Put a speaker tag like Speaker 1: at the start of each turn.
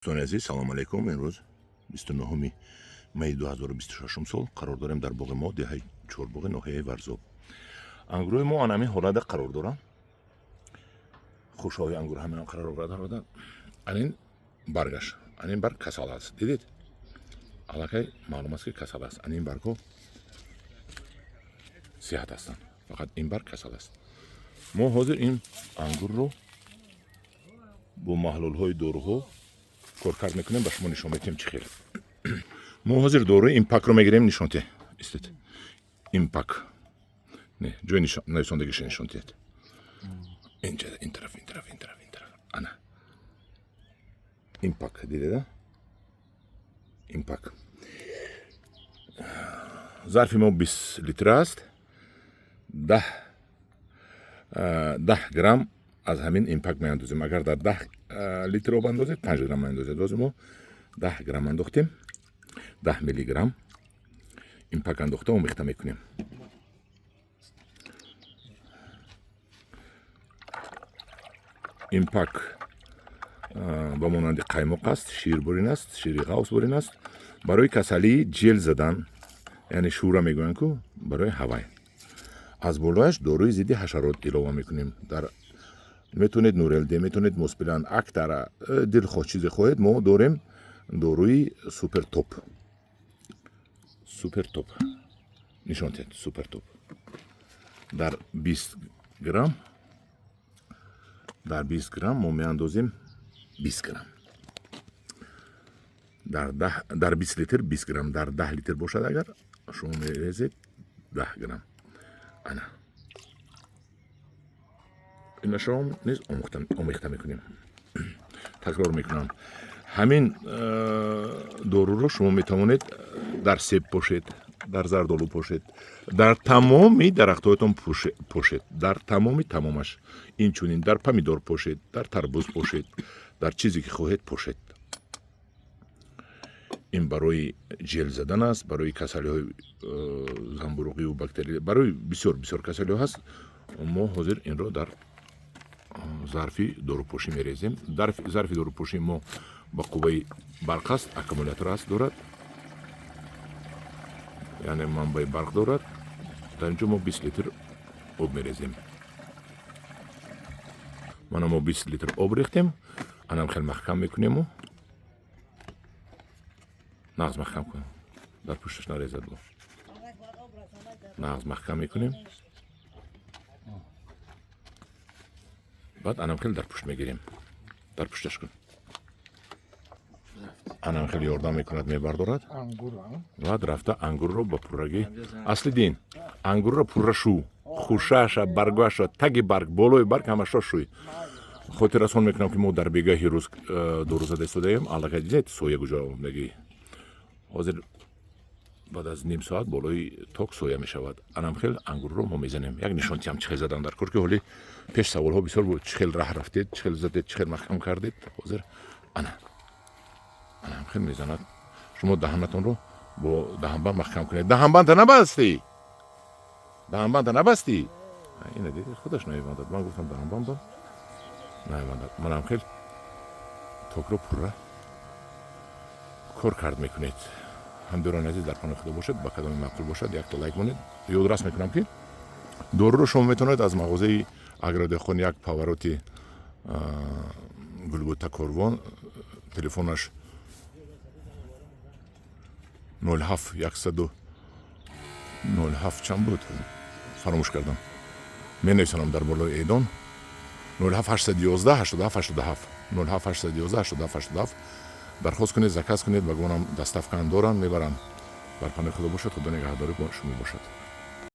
Speaker 1: Дӯстони азиз, салому алайкум. Имрӯз 29 майи 2026 сол қарор дорем дар боғи мо, деҳаи Чорбоғи, ноҳияи Варзоб. Ангурҳои мо ан ҳамин ҳолата қарор доранд. Хушҳои ангур ҳамин қарор доранд. Анин баргаш, анин барг касал аст. Дидед? Аллакай маълум аст, ки касал аст. Анин баргҳо сиҳат ҳастанд. Фақат ин барг касал аст. Мо ҳозир ин ангурро бо маҳлулҳои доруҳо коркард мекунем, ба шумо нишон медиҳем, чӣ хел. Мо ҳозир доруи Импакро мегирем, нишон диҳ. Истед. Импак. Не, ҷои нависондагиша нишон диҳед. Инҷа, ин тараф, ин тараф, ин тараф, ин тараф. Ана. Импак, дидеда? Импак. Зарфи мо 20 литр аст. 10 грамм аз ҳамин Импак меандозем. Агар дар 10 литр об андозед, 5 грамм меандозед. Ҳозир мо 10 грамм андохтем, 10 миллиграмм Импак андохта, омехта мекунем. Импак ба монанди қаймоқ аст, шир бурин аст, шири ғафс бурин аст. Барои касалии ҷел задан, яъне шӯра мегӯянд ку, барои ҳавай. Аз болояш доруи зидди ҳашарот илова мекунем. Дар метавонед Нурелде, метавонед Моспилан, Актара, дилхоҳ чизе хоҳед. Мо дорем доруи Супертоп. Супертоп нишон диҳед. Супертоп дар 20 грамм, дар 20 грамм мо меандозем 20 грамм, дар 20 литр 20 грамм, дар 10 литр бошад, агар шумо мерезед, 10 грамм. Ана инашро низ омехта мекунем. Такрор мекунам, ҳамин доруро шумо метавонед дар себ пошед, дар зардолу пошед, дар тамоми дарахтҳоятон пошед, дар тамоми тамомаш. Инчунин дар помидор пошед, дар тарбуз пошед, дар чизе ки хоҳед пошед. Ин барои ҷел задан аст, барои касалиҳои занбуруғиву бактерия, барои бисёр бисёр касалиҳо ҳаст. Мо ҳозир инро дар зарфи дорупошӣ мерезем. Зарфи дорупошии мо ба қувваи барқ аст, аккумулятор аст дорад, яъне манбаи барқ дорад. Дар инҷо мо 20 литр об мерезем. Мана, мо 20 литр об рехтем. Анам хел маҳкам мекунему нағз маҳкам кун, дар пушташ нарезад. Бо нағз маҳкам мекунем, баъд анам хел дар пушт мегирем. Дар пушташ кун. Анам хел ёрдам мекунад, мебардорад. Баъд рафта ангурро ба пуррагӣ. Аслиддин, ангурро пурра шу, хушааша, баргоаша, таги барг, болои барг, ҳамашро шӯй. Хотиррасон мекунам, ки мо дар бегаҳи рӯз дору зада истодаем. Аллакай дидед, соя куҷо омдагӣ. Ҳозир баъд аз ним соат болои ток соя мешавад. Анам хел ангурро мо мезанем. Як нишонтиам, чӣ хел задан дар кор, ки ҳоли пеш саволҳо бисёр буд: чӣ хел раҳ рафтед, чӣ хел задед, чӣ хел маҳкам кардед. Ҳозир ана анам хел мезанад. Шумо даҳанатонро бо даҳанбанд маҳкам кунед. Даҳанбанда набастӣ, даҳанбанда набастӣ. Ина дидед, худаш намебандад. Ман гуфтам, даҳанбанд банд, намебандад. Манам хел токро пурра кор кард мекунед. Ҳамдиёрони азиз, дар паноҳи Худо бошед. Ба кадоми маъқул бошад, якто лайк монед. Ёдрас мекунам, ки доруро шумо метавонед аз мағозаи Агродеҳқон як, повороти Гулбута, Корвон, телефонаш 07 107 чанд буд, фаромӯш кардам, менависонам дар болои эъдон: 07 811 87 87, 07 811 87 87. Дархост кунед, заказ кунед, ба гумонам доставкаам доранд, мебаранд. Бар паноҳи Худо бошад, Худо нигаҳдори шумо бошад.